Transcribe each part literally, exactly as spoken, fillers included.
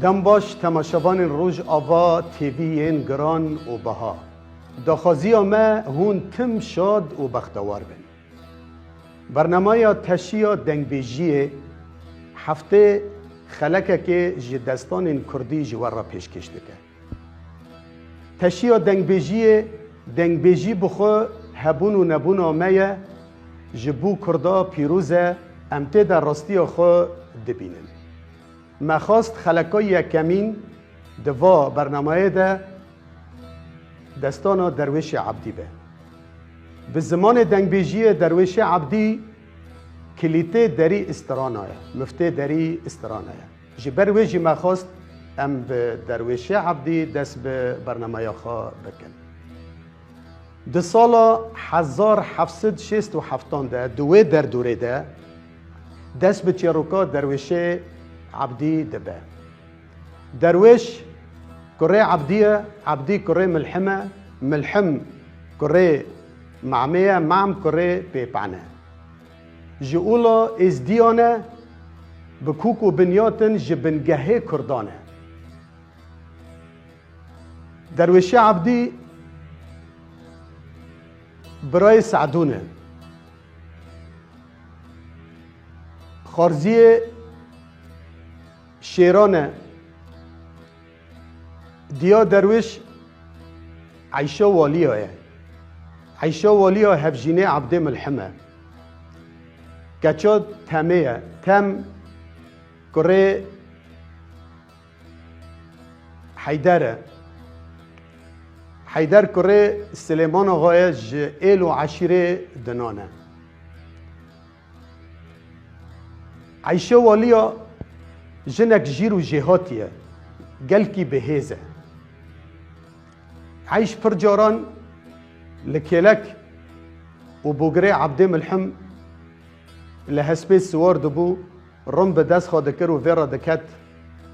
Dem baş temaşevanên Rojava T V yên giran û beha. Daxwaziya me hûn tim şad û bextewar bin. Bernameya Teşiya Dengbêjiyê heftê xelekekê ji destanên kurdî ji we re pêşkêş dike. Teşiya dengbêjiyê, dengbêjî bi xwe hebûn û nebûna me ye, ji bo kurda pîroz e, em tê de rastiya xwe dibînin. Me xwest xeleka yekemîn di va bernameyê de destana Derwêşê Ebdî be. Bi zimanê dengbêjiyê Derwêşê Ebdî kilîtê derî istirana ye, miftê derî istirana ye. Ji ber wê jî me xwest em bi Derwêşê Ebdî dest bi bernameya xwe bikin. Di sala hezar heft sed şêst û heftan de di wê derdorê de dest bi çêroka Derwêşê Ebdî dibe. Derwêş kurê Ebdî ye, Ebdî kurê Milhim e, Milhim kurê Mamê ye, Mam kurê Pêpan e. Ji ola Êzdiyan e, bi kûk û binyatin ji bingehê Kurdan e. Derwêşê Ebdî birayê Se'dûn e. Xwarziyê Şêran e. Diya Derwêş Eyşa Waliya ye. Eyşa Waliya hevjînê Ebdê Milhim e. Keça Temê ye. Tem kurê Heyder e. Heyder kurê Silêman Axa ye, ji êl û eşîrê Dinan e. Eyşe Waliya jinek jîr û jêhatî ye, gelkî bi hêz e. Eyş pir caran li kêlek û bogirê Ebdê Milhim li hespê siwar dibû, rim bi dest xwe dikir û vê re diket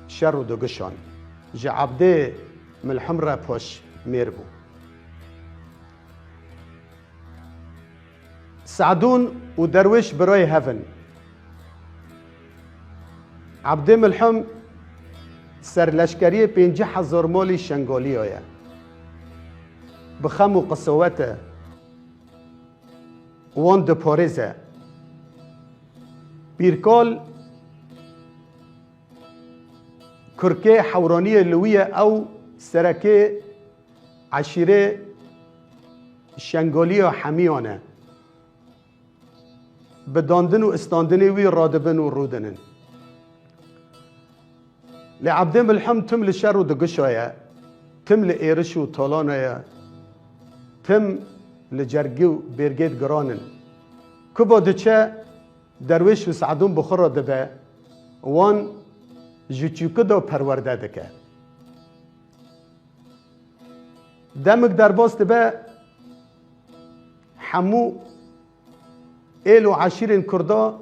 şer û digişan. Ji Ebdê Milhim re poş mêr bû. Se'dûn û Derwêş birayê hev in. Ebdê Milhim serleşkeriyê pêncî hezar malî Şengaliya ye. Bi xem û qisawet e. Wan diparêze. Pîrkal kurkê Hewraniyê li wî ye, ew serekê eşîrê Şengaliya Hemiyan e. Bi dandin û istandinê wî radibin û rûdinin. Lê Ebdê Milhim tim li şer û digişa ye, tim li êriş û talana ye, tim li cergî û bêrgê giran in. Kuba diçe Derwêş û Se'dûn bi xwe re dibe, wan ji çûkida perwerde dike. Demik derbas dibe, hemû êl û eşîrên Kurda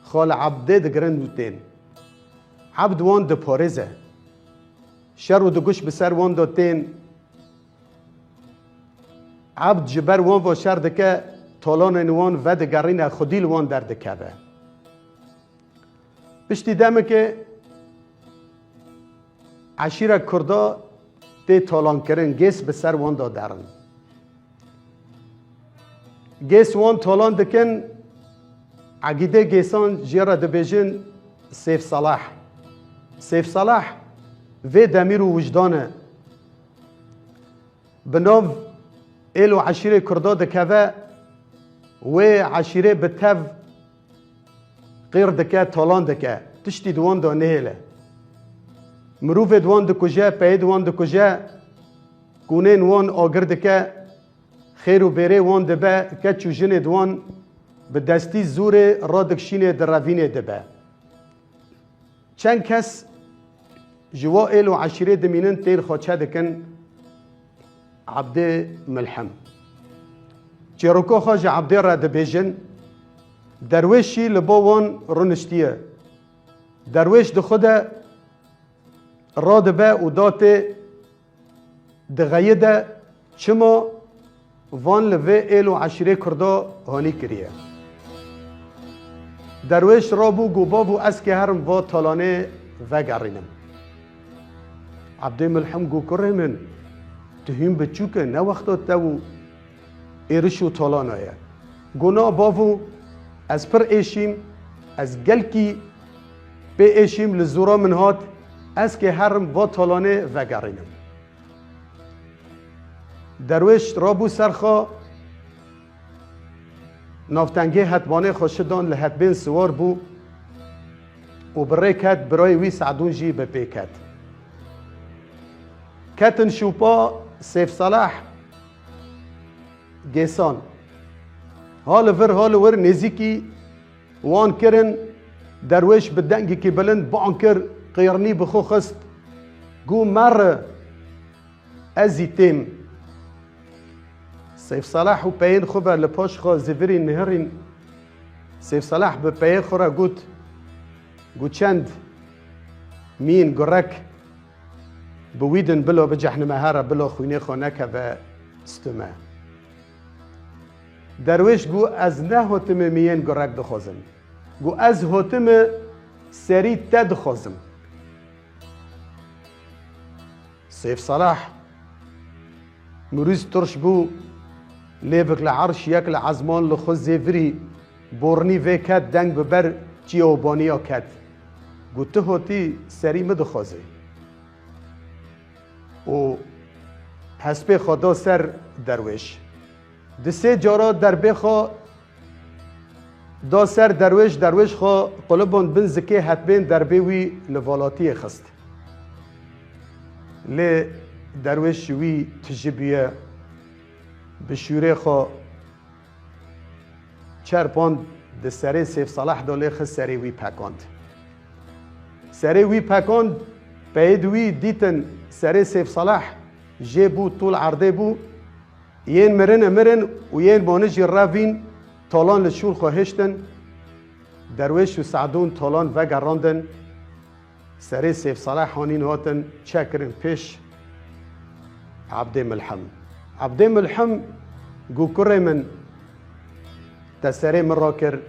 xwe li Ebdê digirin û tên. Ebd wan diparêze. Şer û diguş bi ser wan de tên. Ebd ji ber wan ve şer dike, talanên wan vedigerîne, xwedî li wan derdikeve. Piştî demekê eşîrek Kurda tê talankirin, gês bi ser wan de derin. Gês wan talan dikin, egîdê gêsan jê re dibêjin Sêf Salah. Sêf Salah vê demîr û wijdan e. Bi nav êl û eşîrê Kurda dikeve, wê eşîrê bi tev qîr dike, talan dike, tiştî di wan de nehêle. Mirovê di wan dikuje, peyê di wan dikuje, kûnên wan agir dike, xêr û bêrê wan dibe, keç û jinê di wan bi destî zûrê radikişînê direvînê dibe. Çend kes ji wa êl û eşîrê dimînin, tên xwe çe dikin Ebdê Milhim. Çêroka xwe ji Ebdê re dibêjin, Derwêş jî li ba wan rûniştiye. Derwêş di xwe de radibe û datê dixeyide, çima van li vê êl û eşîrê Kurda hanî kiriye. Derwêş rabû, got, bav û ez kê herim va talanê vegerînim. Ebdê Milhim got, kurê min, tu hîn biçûk e, ne wexta te û êriş û talana ye. Got, na bavo, ez pir êşîm, ez gelkî pê êşîm, li zora min hat, ez kê herim va talanê vegerînim. Derwêş rabû ser xwe, navtengê hetbanê xwe şidan, li hetbên siwar bû û bi rê ket, birayê wî Sadûn jî bi pê ket. Ketin şûpa Seyf Salah Gêsan. Ha li vir, ha li wir nêzîkî wan kirin, derwêş bi dengekî bilind bang kir, qêrnî bi xwe xist, got, mere, ez jî têm. Seyf Salah û peyên xwe ve li paş xwe zivirîn nihirîn. Seyf Salah bi peyê xwe re got, got, çend mîn gurek bi wî din, bila bicehnime here, bila xwînê xwe nekeve stûme. Derwêş got, ez nehatime mîyên gurek dixwazim. Got, ez hatime serî te dixwazim. Seyf Salah mirûz tirş bû, lêvik li erş, yek li ezman, li xwe zêvirî, bornî vê ket, deng bi ber çiya û baniya ket. Got, tu hatî serî min dixwazî. Û hespê xwe da ser derwêş. Di sê cara derbê xwe da ser derwêş, derwêş xwe quliband bin zikê hetbên derbê wî li valatiyê xist. Lê derwêş ji wî tijî bûye, bi şûrê xwe çerpand, di serê Seyf Salah de lê xist, serê wî pekand. Serê wî pekand, peyêd wî dîtin serê Seyf Salah jê bû, tûl erdê bû. Yên mirine mirin û yên mane jî revîn, talan li şûr xwe hiştin. Derwêş û Sadûn talan vegerandin. Serê Seyf Salah hanîn hatin çekirin pêş Ebdê Milhim. Ebdê Milhim got, kurê min, te serê min rakir,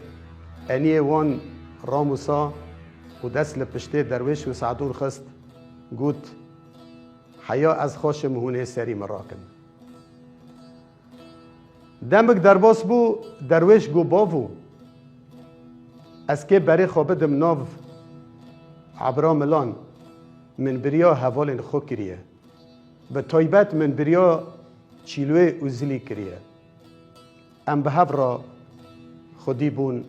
eniyê wan ramûsa û dest li piştê derwêş û Sadûn xist, got, heya ez xweş im, hûn ê serî min rakin. Demik derbas bû, derwêş got, bavo, ez kê berê xwe bidim nav Ebra Milan, min biriya hevalên xwe kiriye. Bi taybet min biriya çîloyê û zilî kiriye. Em bi hev re xwedî bûn,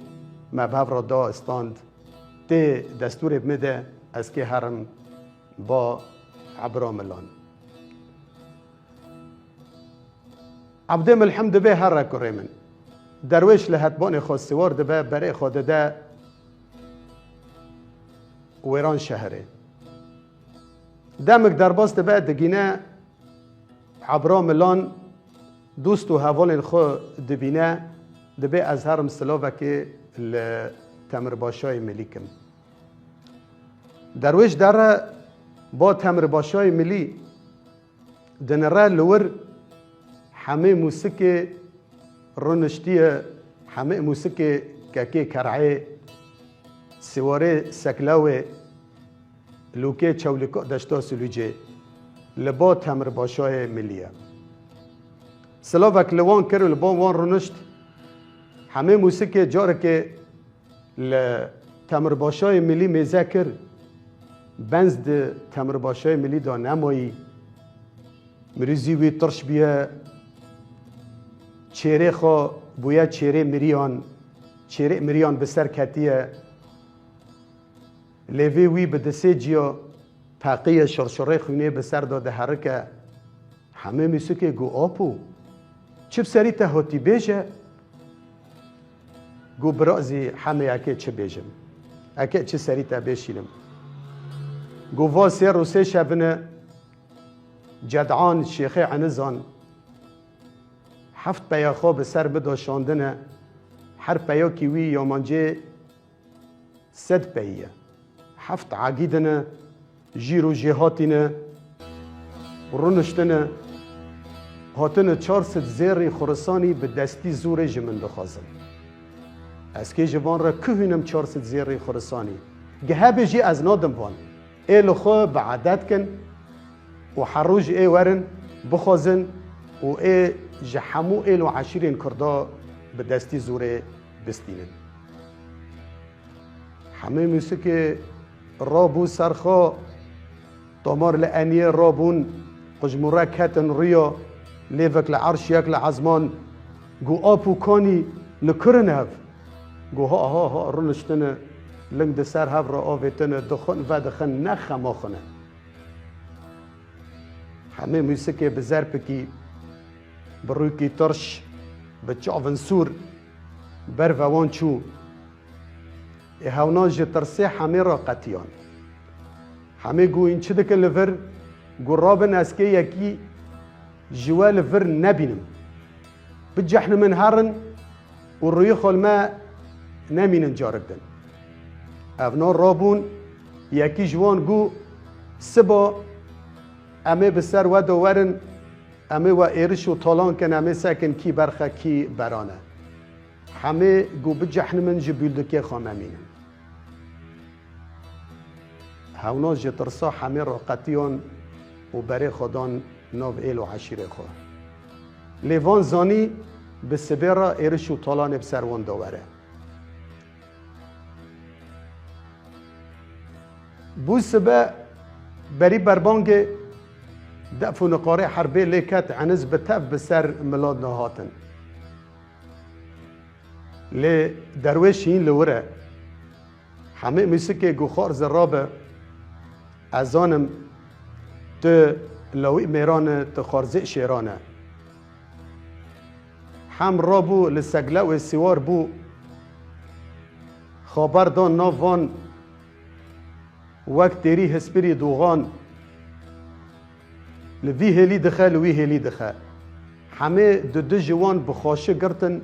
me bi hev re da stand. Tê destûrê bi min de, ez kê herim ba Ebra Milan. Ebdê Milhim dibê here kurê min. Derwêş li hetbanê xwe siwar dibe, berê xwe dide Wêranşehirê. Demik derbas dibe, digîne Ebra Milan, dost û hevalên xwe dibîne, dibê ez herim silavekê li Temirbaşayê Milî kim. Derwêş dere ba Temirbaşayê Milî, dinire li wir hemê mûsikê rûniştiye, hemê mûsikê kekê kereyê, siwarê seklawê, lûkê çewlika deşta Silûcê li ba Temirbaşayê Milî ye. Silavek li wan kir û li ba wan rûnişt. Hemê mûsikê carekê li Temirbaşayê Milî mêze kir, benz di Temirbaşayê Milî de nemayî. Mirîzî wî tirş bûye, çêrê xwe bûye çêrê miriyan, çêrê miriyan bi ser ketiye. Lêvê wî bi disê ciya peqiye, şirşirê xwînê bi ser de diherike. Hemê mûsikê got, apo, çi bi serî te hatî bêje? Got, birazî, hemê eke çi bêjim? Eke çi serî te bêşînim? Got, va sê rû sê şevine Cedan Şêxê Enizan heft peya xwe bi ser min de şandine. Her peyakî wî yamancê sed peyî ye. Heft agîdine, jîr û jêhatîne, rûniştine, hatine çar sed zêrî Xurisanî bi destî zûrê ji min dixwazin. Ez kê ji van re kuhînim çar sed zêrî Xurisanî? Gehebê jî ez nadim van. Ê li xwe bi edet kin, û her roj ê werin, bixwazin û ê ji hemû êl û eşîrên Kurda bi destî zorê bistînin. Hemê mûsikê rabû ser xwe, tomar li eniyê rabûn, qujmûre ketin rûya, lêvek li erş, yek li ezman, got, "Ap û kanî li kur in hev?" Got, "Ha, ha, ha, rûniştine, ling di ser hev re avêtine, dixwin, vedixin, ne xema xwe ne." Hemê mûsikê bi zerpikî, bi rûkî tirş, bi çavin sûr, ber ve wan çû. Ê hewna ji tirsê hemê re qetiyan. Hemê got, "Hîn çi dikin li vir?" Got, "Rabin ez kê yekî ji we li vir nebînim. Bicehnimin herin û rûyê xwe li me nemînin carik din." Evna rabûn, yekî ji wan got, "Siba em ê bi ser we de werin, em ê we êriş û talan kin, em ê sekin kî berxe kî berane." Hemê got, "Bicehnimin ji bûldikê xwe memînin." Hewna ji tirsa hemê re qetiyan û berê xwe dan nav êl û eşîrê xwe. Lê van zanî bi sibê re êriş û talanê bi ser wan de were. Bû sibe berî berbangê def û niqarê herbê lê ket, eniz bi tev bi ser milan de hatin. Lê derwêş hîn li wir e. Hemê mûsikê got, "Xwarze rabe, ez zanim tu lawî mêran e, tu xwarzê şêran e." Hem rabû li seglewê siwar bû, xaber dan nav van, wek têrî hispirî dûxan, li vî hêlî dixe, li wî hêlî dixe. Hemê di du ji wan bi xweşi girtin,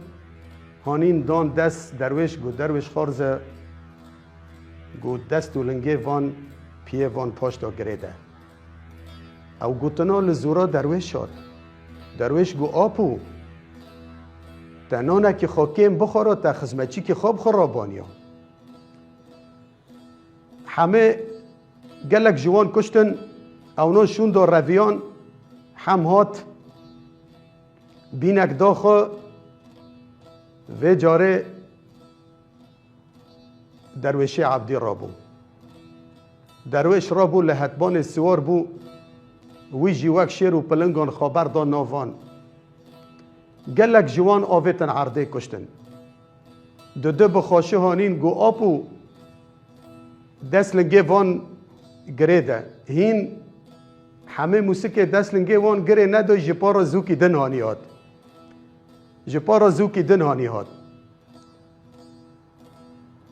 hanîn dan dest derwêş, got, "Derwêş xwarze." Got, "Dest û lingê van piyê van paşta girê de." Ew gotina li zora derwêş hat. Derwêş got, "Apo, te nanekî xwe kêm bixwara, te xizmetçîkî xwe bi xwe rabaniya." Hemê gelek ji wan kuştin, ewnan şûn da reviyan, hem hat bînek da xwe, vê carê Derwêşê Ebdî rabû. Derwêş rabû, li hetbanê siwar bû, wî jî wek şêr û pilingan xwe berda nav van. Gelek ji wan avêtin erdê kuştin. Dudu bi xweşi hanîn got, "Apo, dest lingê van girê de." Hîn Hemê mûsikê dest lingê wan girê nedoy, ji para zûkî din hanî hat. Ji para zûkî din hanî hat.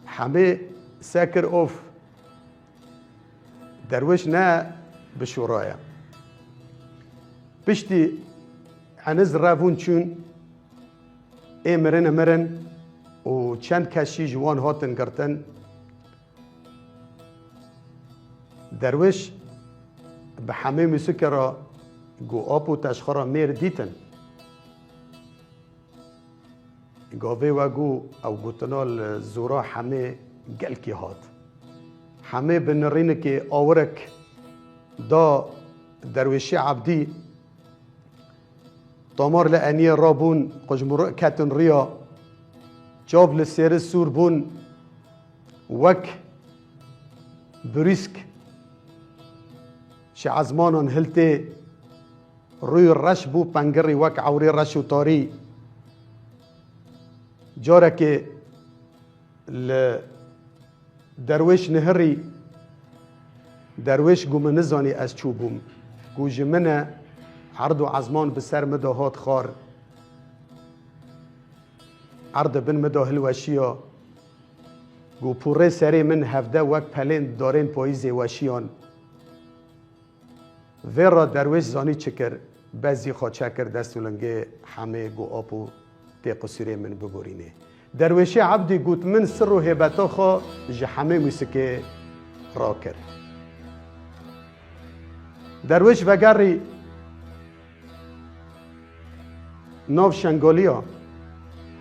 Hemê sekir of. Derwêş ne bi şûra ye. Piştî eniz revûn çûn, ê mirin mirin û çend kes jî ji wan hatin girtin. Derwêş bi hemê mûsike re got, "Apo, te ji xwe re mêr dîtin?" Gavê we got, ew gotina li zora hemê gelkî hat. Hemê bi nirînikê awirek da Derwêşê Ebdî. Tomar li eniyê rabûn, qujmûrû ketin riya, çav li sêri sûr bûn, wek birîsk ji ezmanan hiltê, rûy reş bû, pengirî wek ewrê reş û tarî. Carekê li derwêş nihirî, derwêş got, "Min nizanî ez çû bûm." Got, "Ji min e, erd û ezman bi ser min de hat xar. Erd di bin min de hilweşiya." Got, "Pûrê serê min hevde wek pelên darên payîzê weşiyan." Vê re derwêş zanî çi kir, bezî xwe çekir dest û lingê hemê, got, "Apo, tê qisûrê min biborînê." Derwêşê Ebdî got, "Min sir û hêbeta xwe ji hemê mûsikê rakir." Derwêş vegerî nav Şengaliya,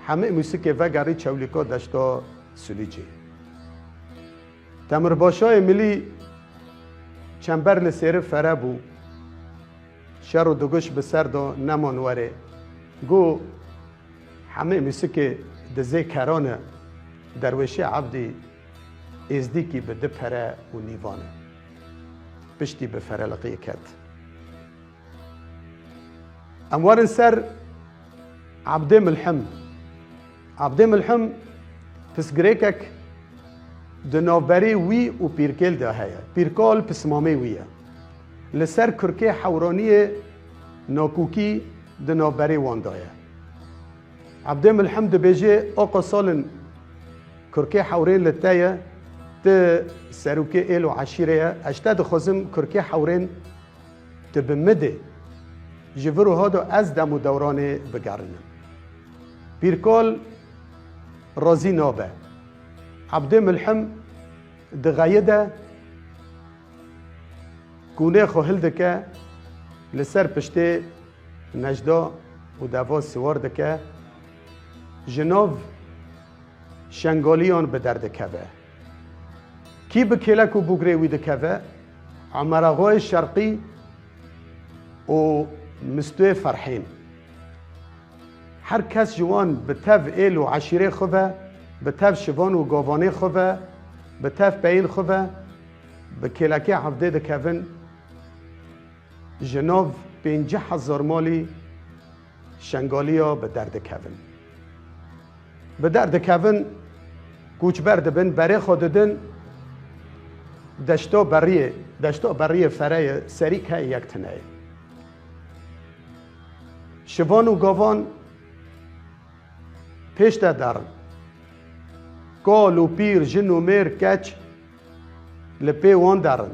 hemê mûsikê vegerî Çewlîka Deşta Sulîcê. Temirbaşayê milî çember li sêri fere bû. Şer û duguş bi ser do neman werê. Got, hemê mûsikê dizê keran e, derwêşê Evdî êzdîkî bi du pere û nîvan e. Piştî bi fereliqiyê ket. Em werin ser Evdê Milhim. Evdê Milhim pisgirêkek di navberê wî û Pîrkêl de heye. Pîrkal pismamê wî ye. Li ser kurkê Hewraniyê nakokî di navberê wan de ye. Evdê Milhim dibêje, Aqa Salin, kurkê Hewrên li te ye, tu serokê êl û eşîrê ye, ez ji te dixwazim kurkê Hewrên tu bi min de, ji vir û hado ez dem û dewranê bigerinim. Pîrkal razî nabe. Evdê Milhim dixeyide, kûnê xwe hildike, li ser piştê Necda û Deva siwar dike, ji nav Şengaliyan bi derdikeve. Kî bi kêlek û bûgirê wî dikeve? Omer Axayê Şerqî û Mistûyê Ferhên. Her kes ji wan bi tev êl û eşîrê xwe ve, bi tev şivan û gavanê xwe ve, bi tev peyên xwe ve, bi kêlekê Evdê dikevin, ji nav pêncî hezar malî Şengaliya bi derdikevin. Bi derdikevin, koçber dibin, berê xwe didin deşta beriyê, deşta beriyê Fereyê, serî ke yek tine ye. Şivan û gavan pêş de derin. Kal û pîr, jin û mêr, keç li pê wan derin.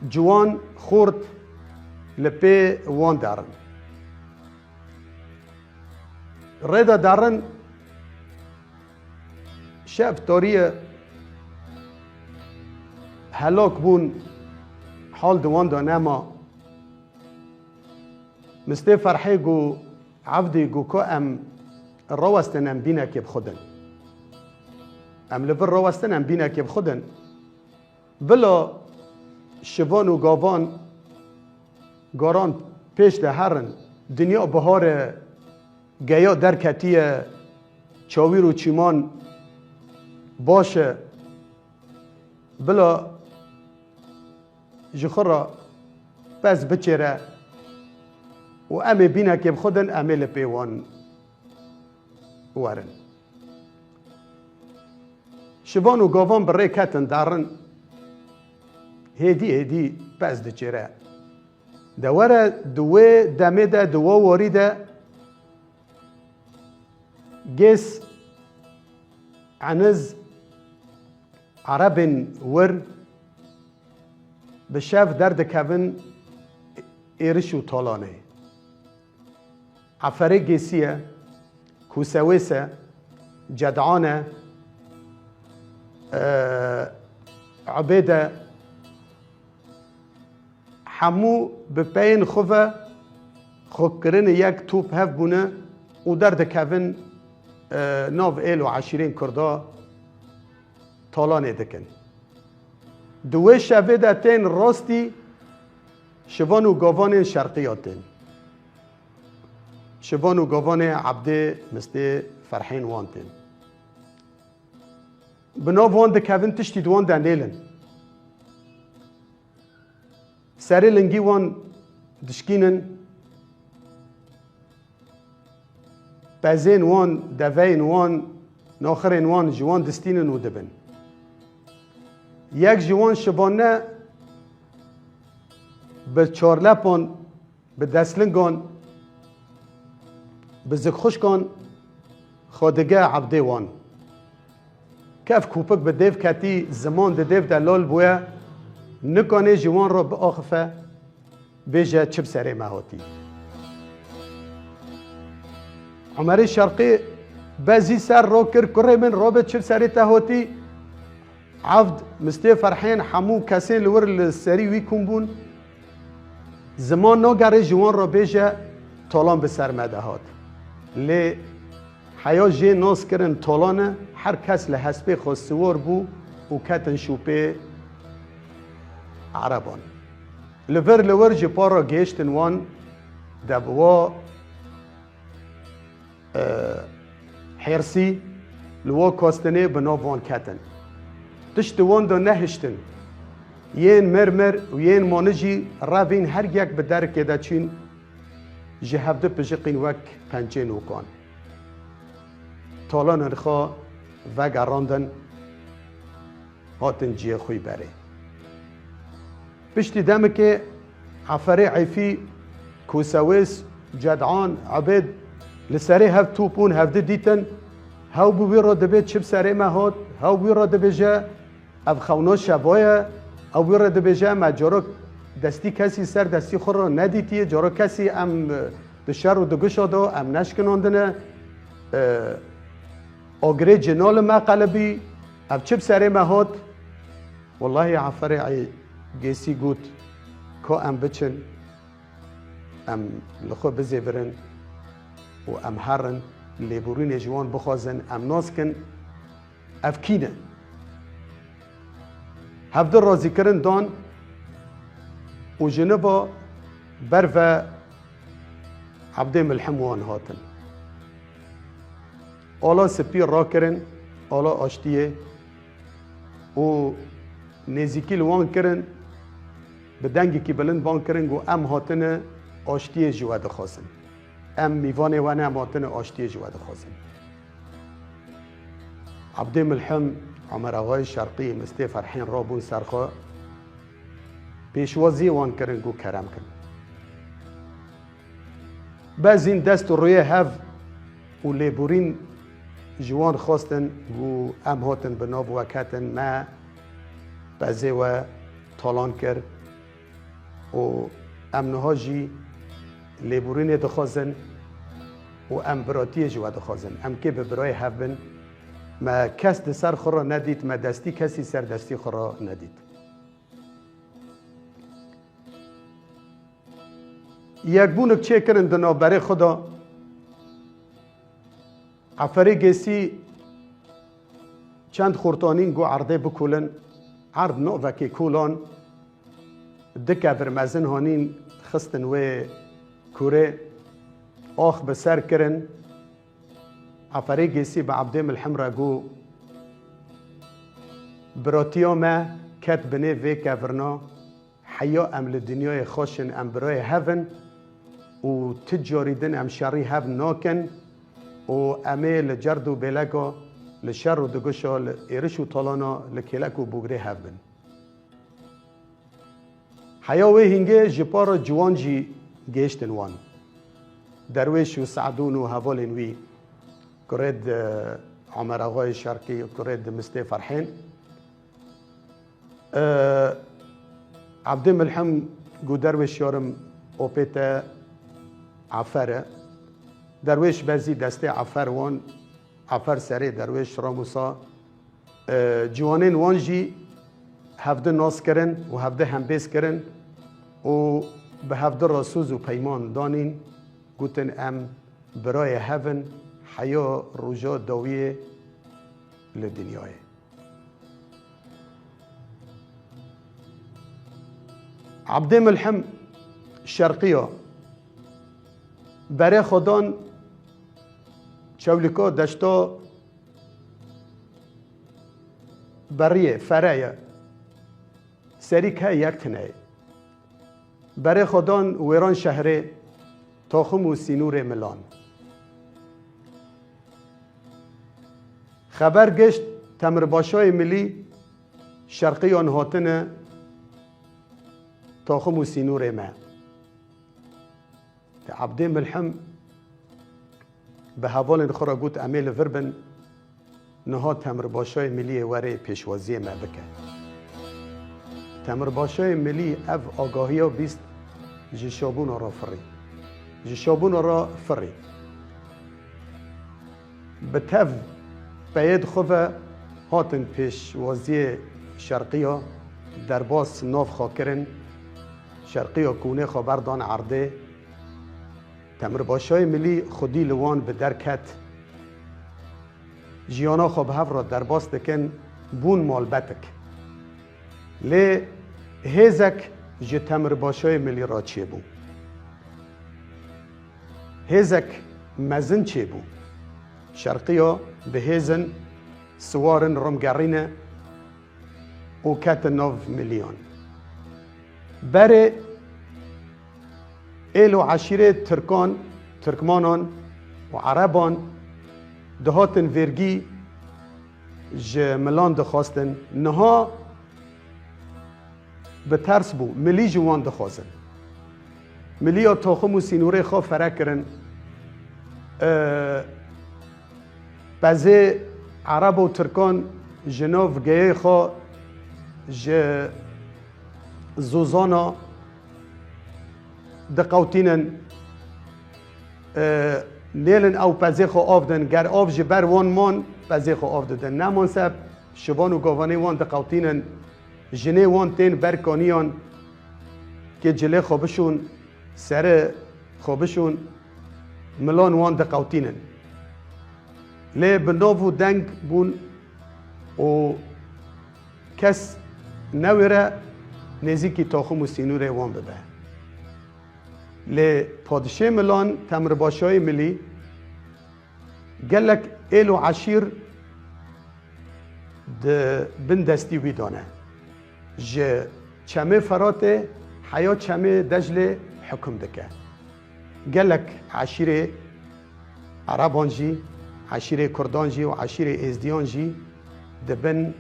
Ciwan, xort li pê wan derin. Rê de derin, şev tariye, helak bûn, hal di wan de nema. Mistê Ferhê got, Evdî, got, ka em rawestin, em bînekê bixwedin. Em li vir rawestin, em bînekê bixwedin. Bila şivan û gavan, garan pêş de herin. Dinya bihar e, geya derketiye, çawîr û çîman baş e. Bila ji xwe re pez biçêre û em ê bînekê bixwedin, em ê li pê wan werin. Şivan û gavan bi rê ketin derin, hêdî hêdî pez diçêre. De were di wê demê de, di wê warî de gês, eniz, erebên wir bi şev derdikevin êriş û talanê. Eferê gêsî ye, kûsewês e, cedan e, e, ebêd e, hemû bi peyên xwe ve xwe kirine yek, top hev bûne û derdikevin, e, nav êl û eşîrên Kurda talanê dikin. Di wê şevê de tên rastî şivan û gavanên şerqiya tên. Şivan û gavanê Ebdê Mistê Ferhên wan tên. Bi nav wan dikevin, tiştî di wan de nêlin. Serê lingî wan dişkînin, pezên wan, deveyên wan, naxirên wan ji wan distînin û dibin. Yek ji wan şivanne bi çarlepan, bi destlingan, bi zikxuşkan xwe dige Ebdê wan. Kev kûpik bi dêv ketî, ziman di dêv de lal bûye, nikanê ji wan re biaxife, bêje çi bi serê me hatî. Omerê Şerqî bezî ser ro kir, kurê min, robe çi bi serê te hatî. Evd, Mistê Ferhên, hemû kesên li wir li serî wî kom bûn. Ziman nagere ji wan re bêje, talan bi ser me de hat. Lê heya jê nas kirin talan e, her kes li hespê xwe siwar bû û ketin şûpê Ereban. Li vir li wir ji para gihiştin wan de bi wa, e, hêrsî, li wa kastinê bi nav wan ketin. Tişt di wan de nehiştin. Yên mir mir û yên mani jî revîn her yek bi derikê de çîn, ji hevdi pijiqîn wek pençê nûkan. Talanên xwe vegerandin, hatin cihê xwe berê. Piştî demekê Eferê Eyfî, Kûsewês, Cedan, Ebêd li serê hev tûp bûn, hevdi dîtin. Hew bi wî re dibê çi bi serê me hat, hew wî re dibêje, ev xewna şeva ye, ew wî re dibêje, me carok destî kesî ser destî xwe re nedîtiye, carok kesî em, e, di şer û di gişa de em neşkinandine, e, agirê cina li me qelibî, ev çi bi serê me hat? Wellahî Eferê Ey Gêsî got, ka em biçin, em li xwe bizêvirin û em herin, lêborînê ji wan bixwazin, em nas kin, ev kî ne? Hevdi razîkirin dan û ji niva ber ve Ebdê Milhim wan hatin. Ala spî rakirin, ala aştiyê û nêzîkî li wan kirin, bi dengekî bilind ban kirin, got, em hatine aştiyê ji we dixwazin. Em mîvanê we ne, em hatine aştiyê ji we dixwazin. Ebdê Milhim, Omer Axayê Şerqî, Mistê Ferhên rabûn ser xwe, pêşwaziyê wan kirin, got, kerem kin. Bezîn dest û rûyê hev û lêborîn ji wan xwestin, got, em hatin bi nav we ketin, me pezê we talan kir û em niha jî lêborînê dixwazin û em biratiyê ji we dixwazin. Em kê bi birayê hev bin, me kes di ser xwe re nedît, me destî kesî ser destî xwe re nedît. Yekbûnik çêkirin di navberê xwe de. Eferê Gêsî çend xortanîn got erdê bikulin. Erd navekê kolan, du kevir mezin hanîn xistin wê kurê, ax bi ser kirin. Eferê Gêsî bi Ebdê Milhim re got, biratiya me ket binê vê kevirna. Heya em li dinyayê xweş in, em birayê hev in û ti carî din em şerî hev nakin û em ê li cerd û bêleka, li şer û diguşa, li êriş û talana, li kêlek û bûgrê hev bin. Heya wê hingê ji para ciwan jî gihiştin wan. Derwêş û Se'dûn û hevalên wî, kurê di Omer Axayê Şerqî, kurê di Mistê Ferhên. E, Ebdê Milhim got, derwêş yarim, opê te Efer e. Derwêş bezî destê Efer wan, Efer serê derwêş ramûsa. E, ciwanên wan jî hevdi nas kirin û hevdi hembêz kirin û bi hevdi re soz û peyman danîn, gotin, em birayê hev in, heya roja dawiyê li dinyayê. Ebdê Milhim Şerqiya berê xwe dan Çewlîka Deşta Beriyê, Fere ye. Serî ke yek tine ye. Berê xwe dan Wêranşehrê, Toxim û Sînûrê Milan. Xeber gişt Temirbaşayê Milî Şerqiyan hatine Toxim û Sînûrê me. Te Ebdê Milhim bi hevalên xwe re got, em ê li vir bin, niha Temirbaşayê Miliyê were pêşwaziyê me bike. Temirbaşayê Milî ev agahiya bîst, ji şabûna re firî. Ji şabûna re firî. Bi tev peyê di xwe ve hatin pêşwaziyê Şerqiya, derbas nav xwe kirin, Şerqiya kûnê xwe berdan erdê. Temirbaşayê Milî xwedî li wan bi derket, jiyana xwe bi hev re derbas dikin, bûn malbetik. Lê hêzek ji Temirbaşayê Milî re çêbû. Hêzek mezin çêbû. Şerqiya bi hêzin siwarin rimgerîne û ketin nav Miliyan. Berê êl û eşîrê Tirkan, Tirkmanan û Ereban dihatin vêrgî ji Milan dixwastin. Niha bi ters bû. Milî ji wan dixwazin. Miliya toxim û sînorê xwe fere kirin. Ee, pezê Ereb û Tirkan ji nav geyê xwe ji zozana diqewtînin. Ee, nêlin ew pezê xwe av din. Ger av ji ber wan man, pezê xwe av didin. Neman se şivan û gavanê wan diqewtînin. Jinê wan tên ber kaniyan, kê cilê xwe bişûn, serê xwe bişûn, milan wan diqewtînin. Lê bi nav û deng bûn û kes newêre nêzîkî toxim û sînorê wan bibe. Lê padişê milan Temirbaşayê Milî gelek êl û eşîr di bin destî wî de ne. Ji çemê Feratê heya çemê Declê hukum dike. Gelek eşîrê Ereban jî, eşîrê Kurdan jî û eşîrê Êzdiyan jî di bin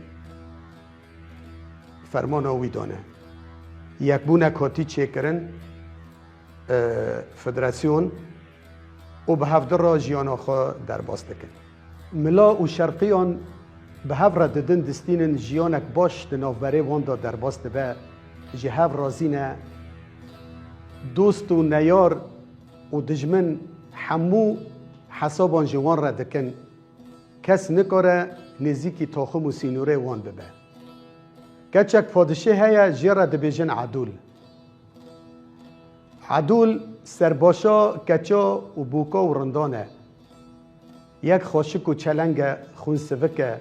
fermana wî de ne. Yekbûnek hatî çêkirin, e, federasyon û bi hevdi re jiyana xwe derbas dikin. Mila û şerqiyan bi hev re didin, distînin jiyanek baş di navberê wan de derbas dibe, ji hev razî ne. Dost û neyar û dijmin hemû hesaban ji wan re dikin. Kes nikare nêzîkî toxim û sînorê wan bibe. Keçek padişê heye, jê re dibêjin Edûl. Edûl serbaşa keça û boka û rindan e. Yek xweşik û çeleng e, xwînsivik e,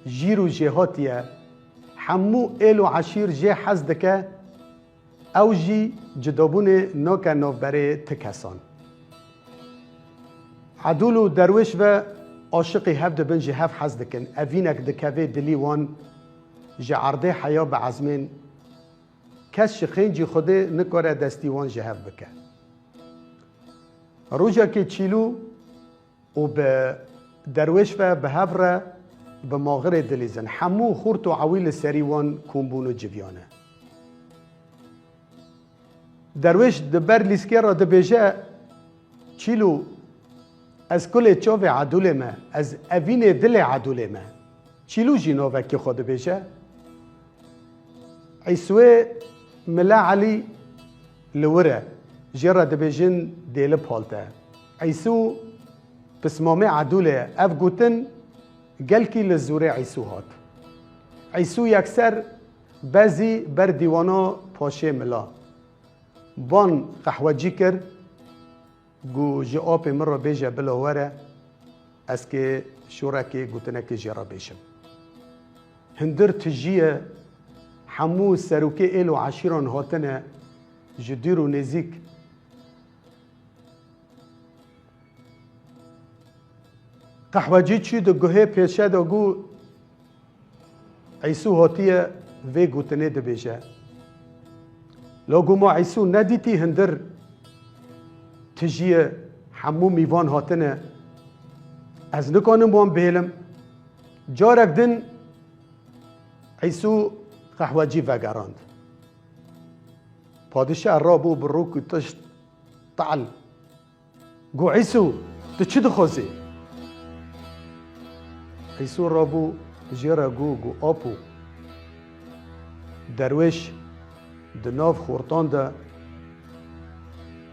jîr û jêhatî ye. Hemû êl û eşîr jê hez dike, ew jî cidabûnê nake navberê ti kesan. Edûl û derwêş ve aşiqî hev dibin, ji hev hez dikin. Evînek dikeve dilî wan, ji erdê heya bi ezmên. Kes ji xêncî Xwedê nikare destî wan ji hev bike. Rojekê Çîlû û bi derwêş ve bi hev re bi maxirê dilîzin. Hemû xurt û ewî li serî wan kom bûn û civiyane. Derwêş di ber lîskê re dibêje, Çîlû, ez kulê çavê Edûlê me, ez evînê dilê Edûlê me. Çîlû jî navekî xwe dibêje. Îsûyê Mile Elî li wir e, jê re dibêjin Dêli Palte. Îsû pismamê Edûlê ye. Ev gotin gelkî li zûrê Îsû hat. Îsû yekser bezî ber dîwana paşê Mila. Ban qehwecî kir, got, ji apê min re bêje bila were, ez kê şorekê gotinekê jê re bêjim. Hindir tijî ye, hemû serokê êl û eşîran hatine, ji dûr û nêzîk. Qehwecî çû di guhê pêşe de got, Îsû hatiye vê gotinê dibêje. Lo guma Îsû nedîtî hindir tijî ye, hemû mîvan hatine. Ez nikanim wan bihêlim. Carek din Îsû qehwecî vegerand. Padişah rabû bi rûk û tişt tehl. Got, Îsû, tu çi dixwazî? Îsû rabû jê re got, got, Apo, derwêş di nav xortan de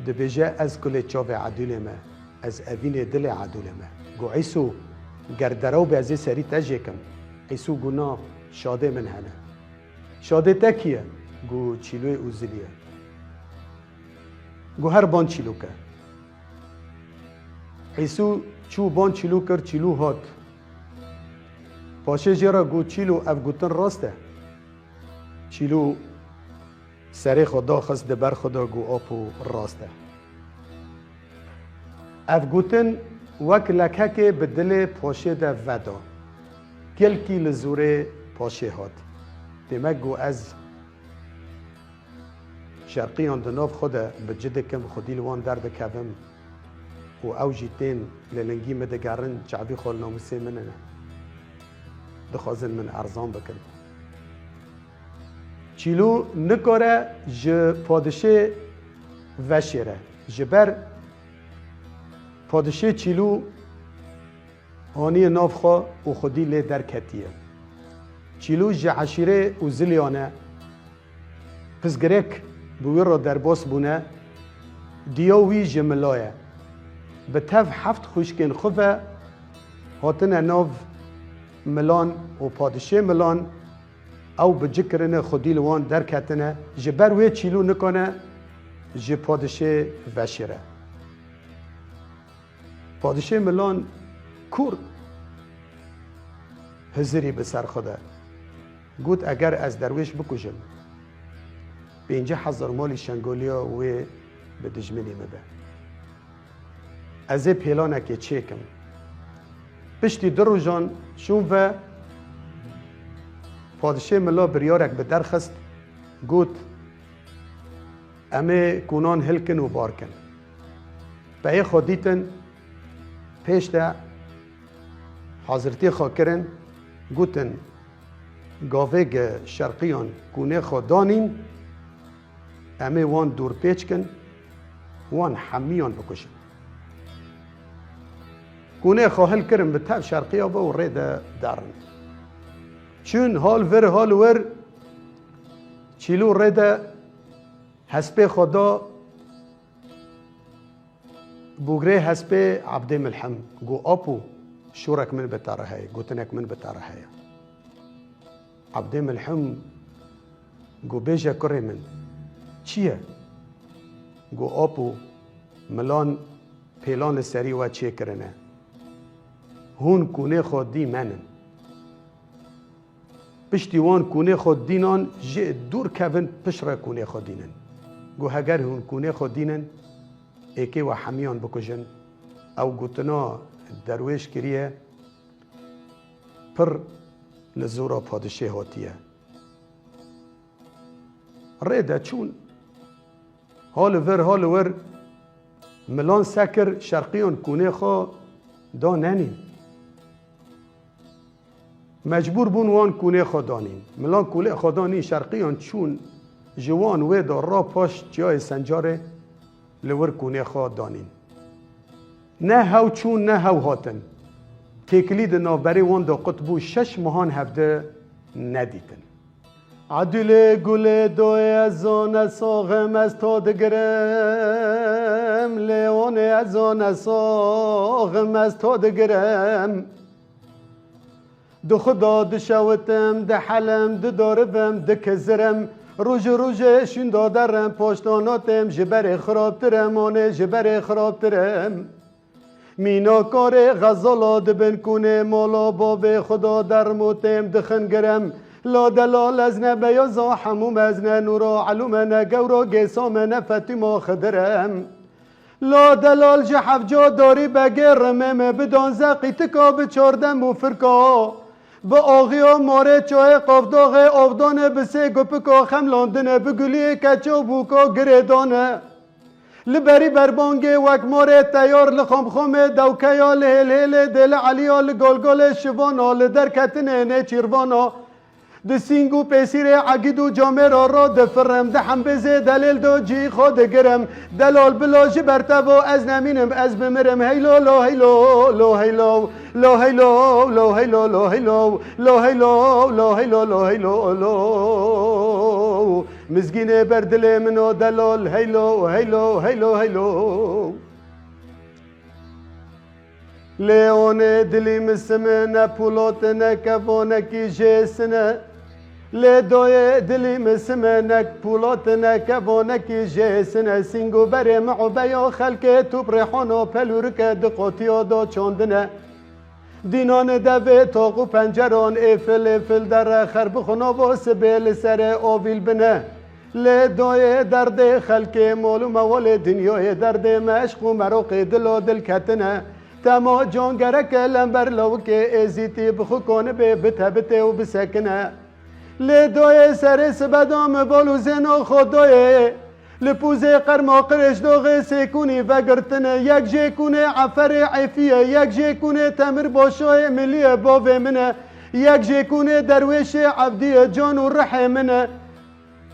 dibêje, ez kulê çavê Edûlê me, ez evînê dilê Edûlê me. Got, Îsû, ger derew be, ez ê serî te jêkim. Îsû got, na, şadê min hene. Şadê te kî ye? Got, Çîloyê Ûzilî ye. Got, her ban Çîlo ke. Îsû çû ban Çîlo kir, Çîlo hat. Paşê jê re got, Çîlo, ev gotin rast e. Çîlo Serê xwe daxist di ber xwe de, got, "Apo, rast e." Ev gotin wek lekekê bi dilê poşê de veda. Gelkî li zorê poşê hat. Demek, got, ez şerqiyan di nav xwe de bi ci dikim, xwedî li wan derdikevim û ew jî tên li lingî min digerin, çavî xwe li namûsê min e. Dixwazin min erzan bikin. Çîlû nikare ji padişê veşêre. Ji ber padişê Çîlû aniye nav xwe û xwedî lê derketiye. Çîlû ji eşîrê Ûziliyan e. Pirsgirêk bi wî re derbas bûne. Diya wî ji mila ye. Bi tev heft xwişkên xwe ve hatine nav milan û padişê milan ew bi ci kirine, xwedî li wan derketine. Ji ber wê Çîlû nikane ji padişê veşêre. Padişê milan kûr hizirî bi ser xwe de. Got, "Eger ez derwêş bikujim, pêncî hezar malî Şengoliya wê bi dijminê min be. Ez ê pêlanekê çêkim." Piştî du rojan çûn ve padişê mila biryarek bi derxist, got, "Em ê kûnan hilkin û bar kin." Peyê xwe dîtin, pêş de hazirtiyê xwe kirin, gotin, "Gavêge şerqiyan kûnê xwe danîn, em ê wan dûrpêç kin, wan hemiyan bikujin." Kûnê xwe hilkirin, bi tev şerqiya ve û rê de derin. Çûn hal vir, hal wir, Çîlû rê de hespê xwe da bûgrê hespê Ebdê Milhim, got, "Apo, şûrek min bi te re heye, gotinek min bi te re heye." Ebdê Milhim got, "Bêje kurê min, çi ye?" Got, "Apo, milan pêlan li serî we çêkirine. Hûn kûnê xwe dî menin. Piştî wan kûnê xwe dînan jê dûr kevin, pişt re kûnê xwe dînin. Got, heger hûn kûnê xwe dînin, êkê we hemiyan bikujin." Ew gotina derwêş kiriye, pir li zora padişê hatiye. Rê de çûn. Hal vir, hal wir, milan sekir, şerqiyan kûnê xwe da nenîn. Mecbûr bûn wan kûnê xwe danîn. Milan kûnê xwe danîn, şerqiyan çûn ji wan wê de ra paş çiyayê Sencarê li wir kûnê xwe danîn. Ne hew çûn, ne hew hatin. Têkilî di navberê wan de qut bû, şeş mehan hevdi nedîtin. Edûlê gulê doyê ez zane soxim ez to digirim, lê onê ez zane soxim ez to digirim. Di xwe da dişewitim, dihelim, didorivim, dikizirim. Roj û rojê şûnda derim, poşta notêm, ji berê xirabtirim, onê ji berê xirabtirim. Mîna karê xezala di bin kûnê mala bavê xwe da derm û têm dixingirim. La delal ez ne beyaza hemû me, ez ne nûra elû me, ne gewra gêsa me, ne Fetîma Xidir im. La delal ji hevca darî begê rimê me, bi danze qîtika, bi çar dem û firka. Bi axiya marê çayê qavdaxê avdanê, bi sê gupika xemlandinê, bi guliyê keça bûka girêdane. Li berî berbangê wek marê teyar li xomxomê dewkeya, li hêlhêlê dêle Eliya, li golgolê şivana, li derketinê nêçîrvana. Di sîng û pêsîrê egîd û camêra ra difirim, di hembêzê delêl do cî xwe digirim. Delal bila ji ber te bo ez nemînim, ez bimirim. Heylo lo heylo, lo heylo, lo heylo, lo heylo, lo heylo, lo heylo, lo heylo, lo heylo, lo. Mizgînê ber dilê min o delal, heylo, heylo, heylo, heylo. Lê onê dilî min simine, pûlotine, kevonekî jê sine. Lê doyê dilî min simine, pûlotine, kevonekî jê sine. Sîng û berê miubeya xelkê, tûp rêhano pelûrike, di qotiya da çandine. Dînan devê toq û penceran, êfil êfil dere xerbixuna bo sibê li serê ovîl bine. Lê doyê derdê xelkê mol û mewolê dinyoyê derdê meşq û meroqê dilo dil ketine. Temo con gereke lember lawikê êzîtî bi xwe konibê bite bitê û bisekine. Lê doyê serê sibedo mi bol û zêno xwe doyê. Li pûzê qermo qirêj doxê sêkûnî vegirtine. Yek jê kûnê eferê Efî ye, yek jê kûnê Temir Boşoyê Milî ye, bovê min e. Yek jê kûnê Derwêşê Evdî ye, con û rihê min e.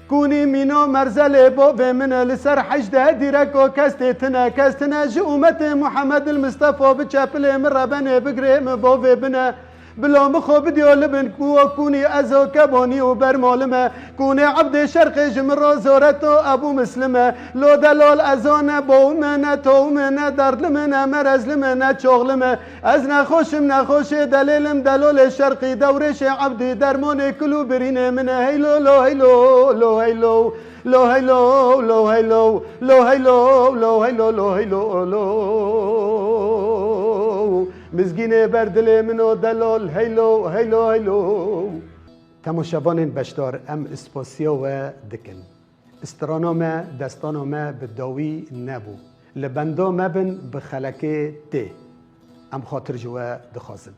Kûnî mîno merzelê bovê min e, li ser hejdeh dîreko kes tê tine, kes tine ji umetê Muhammed il Mistefo bi çepilê min rebenê bigirê min bovê bine. Bilo min xwe bidiyo li bin kuwo kûnî ezo kebonî û bermolime. Kûnê Evdê Şerqê ji min ro zoreto Ebû Mislime. Lo delol ezo ne bowime, ne towime, ne derdlime, ne merezlime, ne çoxlime. Ez nexweş im, nexweşê delêl im, delolê şerqî, dewrêşê Evdî, dermonê kul û birînê min e. Heylo, lo, heylo, lo, heylo, lo, heylo, lo, heylo, lo, heylo, lo, heylo, lo, heylo, lo. Mizgînê ber dilê min o delol, heylo, heylo, heylo. Temaşevanên beşdar, em spasiya we dikin. Strana me, destana me bi dawî nebû. Li benda me bin, bi xelekê tê. Em xatir ji we dixwazin.